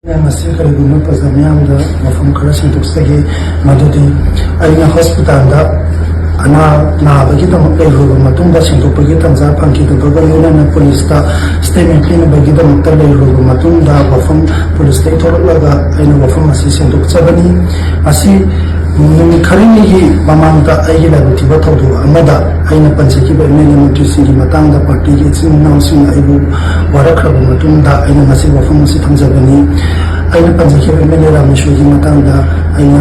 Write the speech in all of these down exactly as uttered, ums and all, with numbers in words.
ꯃꯁꯤ ꯀꯔꯤꯒꯨꯝꯕ ꯄ꯭ꯔꯖꯥ ꯃꯤꯌꯥꯝꯗ ꯋꯥꯐꯝ ꯈꯔ ꯁꯦꯡꯗꯣꯛꯆꯒꯦ꯫ ꯃꯗꯨꯗꯤ ꯑꯩꯅ ꯍꯣꯁꯄꯤꯇꯥꯜꯗ ꯑꯅꯥ ꯅꯥꯕꯒꯤꯗꯃꯛ ꯂꯩꯔꯨꯔꯕ ꯃꯇꯨꯡꯗ ꯁꯦꯡꯗꯣꯛꯄꯒꯤ ꯇꯥꯟꯖꯥ ꯐꯪꯈꯤꯗꯕꯒ ꯂꯣꯏꯅꯅ ꯄꯨꯂꯤꯁꯇ ꯁ꯭ꯇꯦꯠꯃꯦꯟ ꯄꯤꯅꯕꯒꯤꯗꯃꯛꯇ ꯂꯩꯔꯨꯔꯕ ꯃꯇꯨꯡꯗ ꯋꯥꯐꯝ ꯄꯨꯂꯤꯁꯇꯒꯤ ꯊꯣꯛꯂꯛꯂꯒ ꯑꯩꯅ ꯋꯥꯐꯝ ꯑꯁꯤ ꯁꯦꯡꯗꯣꯛꯆꯕꯅꯤ꯫ ꯃꯁꯤ ꯅꯨꯃꯤꯠ ꯈꯔꯅꯤꯒꯤ ꯃꯃꯥꯡꯗ ꯑꯩꯒꯤ ꯂꯥꯏꯕꯛ ꯊꯤꯕ ꯊꯧꯗꯣꯛ ꯑꯃꯗ ꯑꯩꯅ ꯄꯟꯖꯈꯤꯕ ꯑꯦꯝ ꯑꯦꯜ ꯑꯦ ꯃꯟꯇ꯭ꯔꯤꯁꯤꯡꯒꯤ ꯃꯇꯥꯡꯗ ꯄꯥꯔꯇꯤꯒꯤ ꯏꯆꯤꯟ ꯏꯅꯥꯎꯁꯤꯡꯅ ꯑꯩꯕꯨ ꯋꯥꯔꯛꯈ꯭ꯔꯕ ꯃꯇꯨꯡꯗ ꯑꯩꯅ ꯉꯁꯤ ꯋꯥꯐꯝ ꯑꯁꯤ ꯊꯝꯖꯕꯅꯤ꯫ ꯑꯩꯅ ꯄꯟꯖꯈꯤꯕ ꯑꯦꯝ ꯑꯦꯜ ꯑꯦ ꯔꯥꯃꯦꯁꯣꯔꯒꯤ ꯃꯇꯥꯡꯗ ꯑꯩꯅ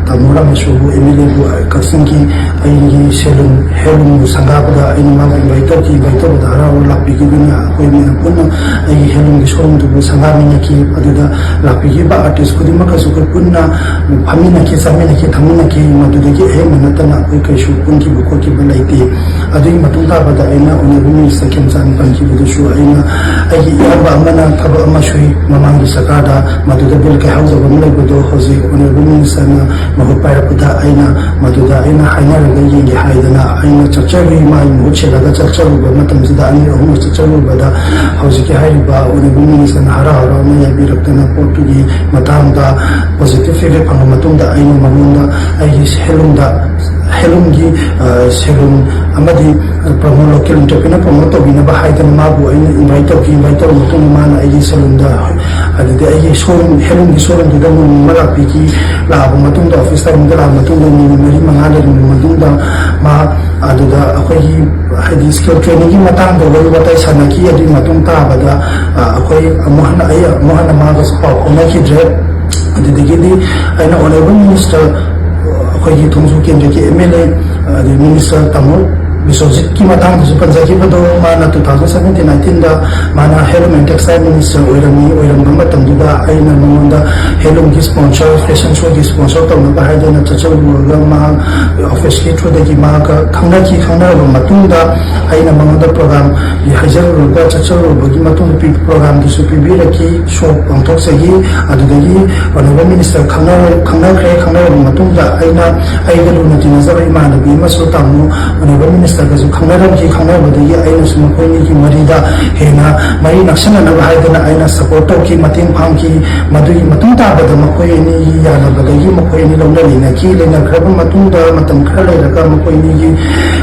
ꯇꯥꯃꯣ ꯔꯥꯃꯦꯁꯣꯔꯕꯨ, ꯑꯦꯝ ꯑꯦꯜ ꯑꯦꯕꯨ, ꯀꯛꯆꯤꯡꯒꯤ ꯑꯩꯒꯤ ꯁꯦꯂꯨꯟ, ꯍꯦꯟꯂꯨꯝꯕꯨ ꯁꯪꯒꯥꯕꯗ ꯑꯩꯅ ꯃꯥꯕꯨ ꯏꯟꯚꯥꯏꯠ ꯇꯧꯈꯤ꯫ ꯏꯟꯚꯥꯏꯠ ꯇꯧꯕꯗ ꯍꯔꯥꯎ ꯍꯔꯥꯎ ꯂꯥꯛꯄꯤꯈꯤꯗꯨꯅ ꯑꯩꯈꯣꯏ ꯃꯌꯥꯝ ꯄꯨꯟꯅ ꯑꯩꯒꯤ ꯍꯦꯟꯂꯨꯝꯒꯤ ꯁꯣꯔꯨꯝꯗꯨꯕꯨ ꯁꯪꯒꯥꯃꯤꯟꯅꯈꯤ꯫ ꯑꯗꯨꯗ ꯂꯥꯛꯄꯤꯈꯤꯕ ꯑꯥꯔꯇꯤꯁ ꯈꯨꯗꯤꯡꯃꯛꯀꯁꯨ ꯑꯩꯈꯣꯏ ꯄꯨꯟꯅ ꯐꯝꯃꯤꯟꯅꯈꯤ, ꯆꯥꯃꯤꯟꯅꯈꯤ, ꯊꯛꯃꯤꯟꯅꯈꯤ꯫ ꯃꯗꯨꯗꯒꯤ ꯑꯍꯦꯟꯕ ꯅꯠꯇꯅ ꯑꯩꯈꯣꯏ ꯀꯩꯁꯨ ꯄꯨꯟꯈꯤꯕ ꯈꯣꯠꯈꯤꯕ ꯂꯩꯇꯦ꯫ ꯑꯗꯨꯒꯤ ꯃꯇꯨꯡ ꯇꯥꯕꯗ ꯑꯩꯅ ꯑꯣꯅꯔꯦꯕꯜ ꯃꯤꯅꯤꯁꯇꯔ ꯈꯦꯝꯆꯥꯟ ꯄꯟꯈꯤꯕꯗꯨꯁꯨ ꯑꯩꯅ ꯑꯩꯒꯤ ꯏꯌꯥꯝꯕ ꯑꯃꯅ ꯊꯕꯛ ꯑꯃ ꯁꯨꯏ ꯃꯃꯥꯡꯒꯤ ꯁꯔꯀꯥꯔꯗ, ꯃꯗꯨꯗ ꯕꯤꯜ ꯀꯥꯏꯍꯧꯗꯕ ꯑꯃ ꯂꯩꯕꯗꯣ ꯍꯧꯖꯤꯛ ꯑꯣꯅꯔꯦꯕꯜ ꯃꯤꯅꯤꯁꯇꯔꯅ ꯃꯍꯨꯠ ꯄꯥꯏꯔꯛꯄꯗ ꯑꯩꯅ ꯃꯗꯨꯗ ꯑꯩꯅ ꯍꯥꯏꯅꯔꯒ ꯌꯦꯡꯒꯦ ꯍꯥꯏꯗꯅ ꯑꯩꯅ ꯆꯠꯆꯔꯨꯏ꯫ ꯃꯥꯒꯤ ꯃꯍꯨꯠ ꯁꯤꯜꯂꯒ ꯆꯠꯆꯔꯨꯕ ꯃꯇꯝꯁꯤꯗ, ꯑꯅꯤ ꯑꯍꯨꯝꯂꯛ ꯆꯠꯆꯔꯨꯕꯗ ꯍꯧꯖꯤꯛꯀꯤ ꯍꯥꯏꯔꯤꯕ ꯑꯣꯅꯔꯦꯕꯜ ꯃꯤꯅꯤꯁꯇꯔꯅ ꯍꯔꯥꯎ ꯍꯔꯥꯎꯅ ꯌꯥꯕꯤꯔꯛꯇꯅ ꯄꯣꯠꯇꯨꯒꯤ ꯃꯇꯥꯡꯗ ꯄꯣꯖꯤꯇꯤꯚ ꯐꯤꯗꯕꯦꯛ ꯐꯪꯕ ꯃꯇꯨꯡꯗ ꯑꯩꯅ ꯃꯉꯣꯟꯗ ꯑꯩꯒꯤ ꯁꯦꯂꯨꯟꯗ, ꯍꯦꯟꯂꯨꯝꯒꯤ, ꯑ, ꯁꯦꯂꯨꯟ ꯑꯃꯗꯤ ꯄ꯭ꯔꯃꯣꯠ, ꯂꯣꯀꯦꯜ ꯏꯟꯇꯔꯄ꯭ꯔꯤꯅꯔ ꯄ꯭ꯔꯃꯣꯠ ꯇꯧꯕꯤꯅꯕ ꯍꯥꯏꯗꯅ ꯃꯥꯕꯨ ꯑꯩꯅ ꯏꯟꯚꯥꯏꯠ ꯇꯧꯈꯤ꯫ ꯏꯟꯚꯥꯏꯠ ꯇꯧꯔꯕ ꯃꯇꯨꯡꯗ ꯃꯥꯅ ꯑꯩꯒꯤ ꯁꯦꯂꯨꯟꯗ, ꯑꯗꯨꯗꯤ ꯑꯩꯒꯤ ꯁꯣꯔꯨꯝ, ꯍꯦꯟꯂꯨꯝꯒꯤ ꯁꯣꯔꯨꯝꯗꯨꯗ ꯅꯣꯡꯃ ꯑꯃ ꯂꯥꯛꯄꯤꯈꯤ꯫ ꯂꯥꯛꯑꯕ ꯃꯇꯨꯡꯗ, ꯑꯣꯐꯤꯁ ꯇꯥꯏꯃꯤꯡꯗ ꯂꯥꯛꯑꯕ ꯃꯇꯨꯡꯗ ꯅꯨꯃꯤꯠ ꯃꯔꯤ ꯃꯉꯥ ꯂꯩꯔꯕ ꯃꯇꯨꯡꯗ ꯃꯥ ꯑꯗꯨꯗ ꯑꯩꯈꯣꯏꯒꯤ ꯍꯥꯏꯗꯤ ꯁ꯭ꯀꯤꯜ ꯇ꯭ꯔꯦꯅꯤꯡꯒꯤ ꯃꯇꯥꯡꯗ ꯋꯥꯔꯤ ꯋꯥꯇꯥꯏ ꯁꯥꯟꯅꯈꯤ꯫ ꯑꯗꯨꯒꯤ ꯃꯇꯨꯡ ꯇꯥꯕꯗ, ꯑ, ꯑꯩꯈꯣꯏ ꯑꯃꯨꯛ ꯍꯟꯅ, ꯑꯩ ꯑꯃꯨꯛ ꯍꯟꯅ ꯃꯥꯒꯁꯨ ꯄꯥꯎ ꯐꯥꯎꯅꯈꯤꯗ꯭ꯔꯦ꯫ ꯑꯗꯨꯗꯒꯤꯗꯤ ꯑꯩꯅ ꯑꯣꯅꯔꯦꯕꯜ ꯃꯤꯅꯤꯁꯇꯔ, ꯑꯩꯈꯣꯏꯒꯤ ꯊꯣꯡꯖꯨ ꯀꯦꯟꯗ꯭ꯔꯒꯤ ꯑꯦꯝ ꯑꯦꯜ ꯑꯦ, ꯑꯗꯩ ꯃꯤꯅꯤꯁꯇꯔ ꯇꯥꯃꯣ ꯕꯤꯁ꯭ꯋꯖꯤꯠꯀꯤ ꯃꯇꯥꯡꯗꯁꯨ ꯄꯟꯖꯈꯤꯕꯗꯣ, ꯃꯥꯅ ꯇꯨ ꯊꯥꯎꯖꯟ ꯁꯚꯦꯟꯇꯤꯟ ꯑꯩꯠꯇꯤꯟꯗ ꯃꯥꯅ ꯍꯦꯟꯂꯨꯝ ꯑꯦꯟ ꯇꯦꯛꯁꯇꯥꯏꯜ ꯃꯤꯅꯤꯁꯇꯔ ꯑꯣꯏꯔꯝꯃꯤ꯫ ꯑꯣꯏꯔꯝꯕ ꯃꯇꯝꯗꯨꯗ ꯑꯩꯅ ꯃꯉꯣꯟꯗ ꯍꯦꯟꯂꯨꯝꯒꯤ ꯁ꯭ꯄꯣꯟꯁꯔ, ꯐꯦꯁꯟ ꯁꯣꯒꯤ ꯁ꯭ꯄꯣꯟꯁꯔ ꯇꯧꯅꯕ ꯍꯥꯏꯗꯅ ꯆꯠꯆꯔꯨꯔꯒ ꯃꯥ ꯑꯣꯐꯤꯁꯀꯤ ꯊ꯭ꯔꯨꯗꯒꯤ ꯃꯥꯒ ꯈꯪꯅꯈꯤ꯫ ꯈꯪꯅꯔꯕ ꯃꯇꯨꯡꯗ ꯑꯩꯅ ꯃꯉꯣꯟꯗ ꯄ꯭ꯔꯣꯒ꯭ꯔꯥꯝꯒꯤ ꯍꯥꯏꯖꯔꯨꯔꯒ ꯆꯠꯆꯔꯨꯕꯒꯤ ꯃꯇꯨꯡꯗ ꯄꯤ-, ꯄ꯭ꯔꯣꯒ꯭ꯔꯥꯝꯗꯨꯁꯨ ꯄꯤꯕꯤꯔꯛꯈꯤ, ꯁꯣ ꯄꯥꯡꯊꯣꯛꯆꯈꯤ꯫ ꯑꯗꯨꯗꯒꯤ ꯑꯣꯅꯔꯦꯕꯜ ꯃꯤꯅꯤꯁꯇꯔ ꯈꯪꯅꯔꯦ, ꯈꯪꯅꯈ꯭ꯔꯦ꯫ ꯈꯪꯅꯔꯕ ꯃꯇꯨꯡꯗ ꯑꯩꯅ ꯑꯩꯒ ꯂꯨꯅ ꯇꯤꯟꯅꯖꯕ ꯏꯃꯥꯟꯅꯕꯤ ꯑꯃꯁꯨ ꯇꯥꯃꯣ ꯑꯣꯅꯔꯦꯕꯜ ꯃꯤꯅꯤꯁꯇꯔꯒꯁꯨ ꯈꯪꯅꯔꯝꯈꯤ꯫ ꯈꯪꯅꯕꯗꯒꯤ ꯑꯩꯅꯁꯨ ꯃꯈꯣꯏ ꯑꯅꯤꯒꯤ ꯃꯔꯤꯗ ꯍꯦꯟꯅ ꯃꯔꯤ ꯅꯛꯁꯤꯟꯅꯅꯕ ꯍꯥꯏꯗꯅ ꯑꯩꯅ ꯁꯄꯣꯔꯠ ꯇꯧꯈꯤ, ꯃꯇꯦꯡ ꯄꯥꯡꯈꯤ꯫ ꯃꯗꯨꯒꯤ ꯃꯇꯨꯡ ꯇꯥꯕꯗ ꯃꯈꯣꯏ ꯑꯅꯤꯒꯤ ꯌꯥꯅꯕꯗꯒꯤ ꯃꯈꯣꯏ ꯑꯅꯤ ꯂꯧꯅ ꯂꯩꯅꯈꯤ꯫ ꯂꯩꯅꯈ꯭ꯔꯕ ꯃꯇꯨꯡꯗ ꯃꯇꯝ ꯈꯔ ꯂꯩꯔꯒ ꯃꯈꯣꯏ ꯑꯅꯤꯒꯤ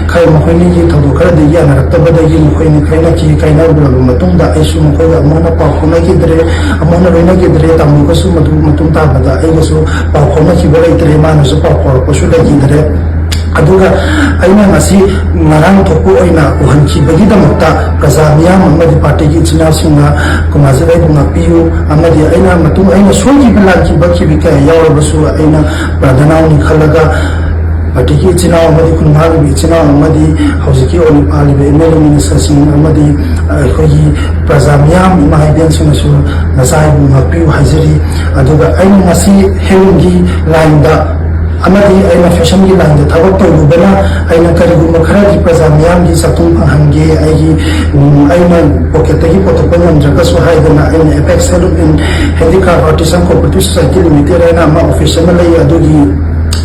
ꯈꯔ ꯃꯈꯣꯏ ꯑꯅꯤꯒꯤ ꯊꯧꯗꯣꯛ ꯈꯔꯗꯒꯤ ꯌꯥꯅꯔꯛꯇꯕꯗꯒꯤ ꯃꯈꯣꯏ ꯑꯅꯤ ꯈꯥꯏꯅꯈꯤ꯫ ꯀꯥꯏꯅꯔꯨꯔꯕ ꯃꯇꯨꯡꯗ ꯑꯩꯁꯨ ꯃꯈꯣꯏꯒ ꯑꯃꯨꯛ ꯍꯟꯅ ꯄꯥꯎ ꯐꯥꯎꯅꯈꯤꯗ꯭ꯔꯦ꯫ ꯑꯃꯨꯛ ꯍꯟꯅ ꯂꯣꯏꯅꯈꯤꯗ꯭ꯔꯦ꯫ ꯇꯥꯃꯣꯒꯁꯨ ꯃꯗꯨ ꯃꯇꯨꯡ ꯇꯥꯕꯗ ꯑꯩꯒꯁꯨ ꯄꯥꯎ ꯐꯥꯎꯅꯈꯤꯕ ꯂꯩꯇ꯭ꯔꯦ꯫ ꯃꯥꯅꯁꯨ ꯄꯥꯎ ꯐꯥꯎꯔꯛꯄꯁꯨ ꯂꯩꯈꯤꯗ꯭ꯔꯦ꯫ ꯑꯗꯨꯒ ꯑꯩꯅ ꯉꯁꯤ ꯉꯔꯥꯡ ꯊꯣꯛꯄ ꯑꯣꯏꯅ ꯎꯍꯟꯈꯤꯕꯒꯤꯗꯃꯛꯇ ꯄ꯭ꯔꯖꯥ ꯃꯤꯌꯥꯝ ꯑꯃꯗꯤ ꯄꯥꯔꯇꯤꯒꯤ ꯏꯆꯤꯟ ꯏꯅꯥꯎꯁꯤꯡꯅ ꯀꯨꯃꯥꯔꯖꯤꯠ ꯑꯩꯕꯨ ꯉꯥꯛꯄꯤꯌꯨ, ꯑꯃꯗꯤ ꯑꯩꯅ ꯃꯇꯨꯡ ꯑꯩꯅ ꯁꯣꯏꯈꯤꯕ ꯂꯥꯟꯈꯤꯕ ꯈꯤꯕ ꯀꯌꯥ ꯌꯥꯎꯔꯕꯁꯨ ꯑꯩꯅ ꯄ꯭ꯔꯥꯔꯊꯅꯥꯅꯤ ꯈꯜꯂꯒ ꯄꯥꯔꯇꯤꯒꯤ ꯏꯆꯤꯟ ꯏꯅꯥꯎ ꯑꯃꯗꯤ ꯈꯨꯟꯒꯥꯔꯤꯕ ꯏꯆꯤꯟ ꯏꯅꯥꯎ ꯑꯃꯗꯤ ꯍꯧꯖꯤꯛꯀꯤ ꯑꯣꯏꯅ ꯄꯥꯜꯂꯤꯕ ꯑꯦꯝ ꯑꯦꯜ ꯑꯦ ꯃꯤꯅꯤꯁꯇꯔꯁꯤꯡ ꯑꯃꯗꯤ ꯑꯩꯈꯣꯏꯒꯤ ꯄ꯭ꯔꯖꯥ ꯃꯤꯌꯥꯝ ꯏꯃꯥ ꯏꯕꯦꯟꯁꯤꯡꯅꯁꯨ ꯅꯆꯥ ꯑꯩꯕꯨ ꯉꯥꯛꯄꯤꯌꯨ ꯍꯥꯏꯖꯔꯤ꯫ ꯑꯗꯨꯒ ꯑꯩꯅ ꯉꯁꯤ ꯍꯦꯔꯣꯏꯟꯒꯤ ꯂꯥꯏꯟꯗ ꯑꯃꯗꯤ ꯑꯩꯅ ꯐꯦꯁꯟꯒꯤ ꯂꯥꯏꯟꯗ ꯊꯕꯛ ꯇꯧꯔꯨꯕꯅ ꯑꯩꯅ ꯀꯔꯤꯒꯨꯝꯕ ꯈꯔꯗꯤ ꯄ꯭ꯔꯖꯥ ꯃꯤꯌꯥꯝꯒꯤ ꯆꯥꯛꯊꯨꯡ ꯐꯪꯍꯟꯒꯦ, ꯑꯩꯒꯤ, ꯎꯝ, ꯑꯩꯅ ꯄꯣꯀꯦꯠꯇꯒꯤ ꯄꯨꯊꯣꯛꯄ ꯉꯝꯗ꯭ꯔꯒꯁꯨ ꯍꯥꯏꯗꯅ ꯑꯩꯅ Apex Salute and Handicraft Artisan Cooperative Society Limited ꯍꯥꯏꯅ ꯑꯃ ꯑꯣꯐꯤꯁ ꯑꯃ ꯂꯩ꯫ ꯑꯗꯨꯒꯤ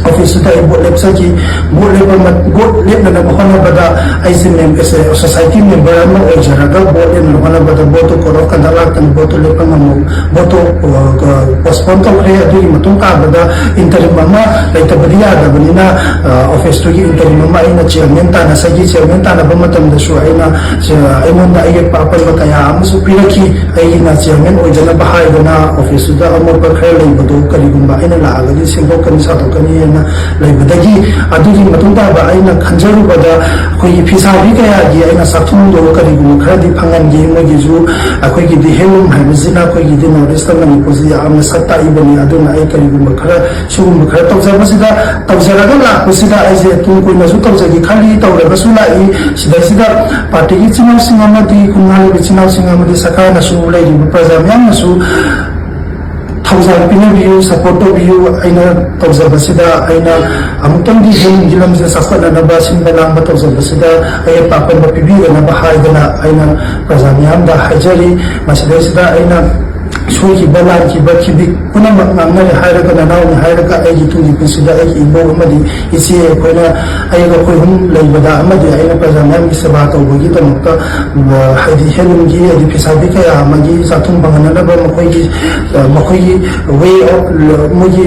ꯑꯣꯐꯤꯁꯇꯨꯗ ꯑꯩ ꯚꯣꯠ ꯂꯦꯞꯆꯈꯤ꯫ ꯚꯣꯠ ꯂꯦꯞꯄ ꯃ-, ꯚꯣꯠ ꯂꯦꯞꯅꯅꯕ ꯍꯣꯠꯅꯕꯗ ꯑꯩꯁꯦ ꯃꯦꯝ-, ꯑꯩꯁꯦ ꯁꯣꯁꯥꯏꯇꯤ ꯃꯦꯝꯕꯔ ꯑꯃ ꯑꯣꯏꯖꯔꯒ ꯚꯣꯠ ꯂꯦꯞꯅꯕ ꯍꯣꯠꯅꯕꯗ ꯚꯣꯠꯇꯨ code of conduct ꯂꯥꯛꯇꯅ ꯚꯣꯠꯇꯨ ꯂꯦꯞꯄ ꯉꯝꯃ-, ꯚꯣꯠꯇꯨ, ꯑ, postpone ꯇꯧꯈ꯭ꯔꯦ꯫ ꯑꯗꯨꯒꯤ ꯃꯇꯨꯡ ꯇꯥꯕꯗ interim ꯑꯃ ꯂꯩꯇꯕꯗꯤ ꯌꯥꯗꯕꯅꯤꯅ, ꯑ, ꯑꯣꯐꯤꯁꯇꯨꯒꯤ interim ꯑꯃ ꯑꯩꯅ ꯆꯤꯌꯔꯃꯦꯟ ꯇꯥꯟꯅꯖꯈꯤ꯫ ꯆꯤꯌꯔꯃꯦꯟ ꯇꯥꯟꯅꯕ ꯃꯇꯝꯗꯁꯨ ꯑꯩꯅ, ꯑ, ꯑꯩꯉꯣꯟꯗ ꯑꯌꯦꯠꯄ ꯑꯄꯟꯕ ꯀꯌꯥ ꯑꯃꯁꯨ ꯄꯤꯔꯛꯈꯤ꯫ ꯑꯩꯒꯤꯅ ꯆꯤꯌꯔꯃꯦꯟ ꯑꯣꯏꯗꯅꯕ ꯍꯥꯏꯗꯅ ꯑꯣꯐꯤꯁꯇꯨꯗ ꯑꯃꯣꯠꯄ ꯈꯔ ꯂꯩꯕꯗꯣ ꯀꯔꯤꯒꯨꯝꯕ ꯑꯩꯅ ꯂꯥꯛꯑꯒꯗꯤ ꯁꯦꯡꯗꯣꯛꯀꯅꯤ ꯁꯥꯗꯣꯛꯀꯅꯤ ꯍꯥꯏꯅ ꯂꯩꯕꯗꯒꯤ, ꯑꯗꯨꯒꯤ ꯃꯇꯨꯡ ꯇꯥꯕ ꯑꯩꯅ ꯈꯟꯖꯔꯨꯕꯗ ꯑꯩꯈꯣꯏꯒꯤ ꯐꯤꯁꯥꯕꯤ ꯀꯌꯥꯒꯤ ꯑꯩꯅ ꯆꯥꯛꯊꯨꯝꯗꯣ ꯀꯔꯤꯒꯨꯝꯕ ꯈꯔꯗꯤ ꯐꯪꯍꯟꯒꯦ꯫ ꯃꯣꯏꯒꯤꯁꯨ ꯑꯩꯈꯣꯏꯒꯤꯗꯤ ꯍꯦꯟꯂꯨꯝ ꯍꯥꯏꯕꯁꯤꯅ ꯑꯩꯈꯣꯏꯒꯤꯗꯤ North Eastern ꯃꯅꯤꯄꯨꯔꯁꯤ ꯌꯥꯝꯅ ꯁꯛ ꯇꯥꯛꯏꯕꯅꯤ꯫ ꯑꯗꯨꯅ ꯑꯩ ꯀꯔꯤꯒꯨꯝꯕ ꯈꯔ ꯁꯤꯒꯨꯝꯕ ꯈꯔ ꯇꯧꯖꯕꯁꯤꯗ, ꯇꯧꯖꯔꯒ ꯂꯥꯛꯄꯁꯤꯗ ꯑꯩꯁꯦ ꯇꯨꯡ ꯀꯣꯏꯅꯁꯨ ꯇꯧꯖꯒꯦ ꯈꯜꯂꯤ, ꯇꯧꯔꯒꯁꯨ ꯂꯥꯛꯏ꯫ ꯁꯤꯗꯩꯁꯤꯗ ꯄꯥꯔꯇꯤꯒꯤ ꯏꯆꯤꯟ ꯏꯅꯥꯎꯁꯤꯡ ꯑꯃꯗꯤ ꯈꯨꯟ ꯉꯥꯛꯂꯤꯕ ꯏꯆꯤꯟ ꯏꯅꯥꯎꯁꯤꯡ ꯑꯃꯗꯤ ꯁꯔꯀꯥꯔꯅꯁꯨ, ꯂꯩꯔꯤꯕ ꯄ꯭ꯔꯖꯥ ꯃꯌꯥꯝꯅꯁꯨ ꯊꯧꯖꯥꯜ ꯄꯤꯅꯕꯤꯌꯨ, support ꯇꯧꯕꯤꯌꯨ꯫ ꯑꯩꯅ ꯇꯧꯖꯕꯁꯤꯗ ꯑꯩꯅ ꯑꯃꯨꯛꯇꯪꯗꯤ ꯍꯦꯟꯒꯤ ꯂꯝꯁꯤꯗ ꯆꯥꯎꯈꯠꯅꯅꯕ ꯁꯤꯟꯕ ꯂꯥꯡꯕ ꯇꯧꯖꯕꯁꯤꯗ ꯑꯌꯦꯠꯄ ꯑꯄꯟꯕ ꯄꯤꯕꯤꯗꯅꯕ ꯍꯥꯏꯗꯅ ꯑꯩꯅ ꯄ꯭ꯔꯖꯥ ꯃꯤꯌꯥꯝꯗ ꯍꯥꯏꯖꯔꯤ꯫ ꯃꯁꯤꯗꯩꯁꯤꯗ ꯑꯩꯅ ꯁꯣꯏꯈꯤꯕ ꯂꯥꯟꯈꯤꯕ ꯈꯤꯕꯤꯛ ꯄꯨꯝꯅꯃꯛ ꯉꯥꯡꯅꯔꯦ ꯍꯥꯏꯔꯒ, ꯅꯅꯥꯎꯅꯤ ꯍꯥꯏꯔꯒ, ꯑꯩꯒꯤ ꯇꯨꯡꯒꯤ ꯄꯨꯟꯁꯤꯗ ꯑꯩꯒꯤ ꯏꯕꯣꯛ ꯑꯃꯗꯤ ꯏꯆꯦ ꯑꯩꯈꯣꯏꯅ, ꯑꯩꯒ ꯑꯩꯈꯣꯏ ꯑꯍꯨꯝ ꯂꯩꯕꯗ ꯑꯃꯗꯤ ꯑꯩꯅ ꯄ꯭ꯔꯖꯥ ꯃꯌꯥꯝꯒꯤ ꯁꯦꯕꯥ ꯇꯧꯕꯒꯤꯗꯃꯛꯇ, ꯑ, ꯍꯥꯏꯗꯤ ꯍꯦꯟꯂꯨꯝꯒꯤ, ꯍꯥꯏꯗꯤ ꯐꯤꯁꯥꯕꯤ ꯀꯌꯥ ꯑꯃꯒꯤ ꯆꯥꯛꯊꯨꯝ ꯐꯪꯍꯟꯅꯅꯕ ꯃꯈꯣꯏꯒꯤ, ꯑ, ꯃꯈꯣꯏꯒꯤ ꯋꯦ ꯑꯣꯐ, ꯃꯣꯏꯒꯤ,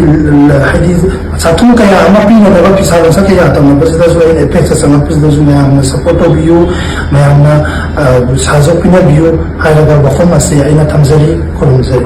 ꯍꯥꯏꯗꯤ ꯆꯥꯛꯊꯨꯝ ꯀꯌꯥ ꯑꯃ ꯄꯤꯅꯅꯕ ꯐꯤꯁꯥ ꯂꯣꯟꯁꯥ ꯀꯌꯥ ꯇꯧꯅꯕꯁꯤꯗꯁꯨ ꯑꯩꯅ ꯑꯦꯄꯦꯛꯁꯇ ꯆꯪꯉꯛꯄꯁꯤꯗꯁꯨ ꯃꯌꯥꯝꯅ ꯁꯄꯣꯔꯠ ꯇꯧꯕꯤꯌꯨ, ꯃꯌꯥꯝꯅ, ꯑ, ꯁꯍꯥꯖ ꯄꯤꯅꯕꯤꯌꯨ ꯍꯥꯏꯔꯒ ꯋꯥꯐꯝ ꯑꯁꯤ ꯑꯩꯅ ꯊꯝꯖꯔꯤ꯫ ꯈꯨꯔꯨꯝꯖꯔꯤ꯫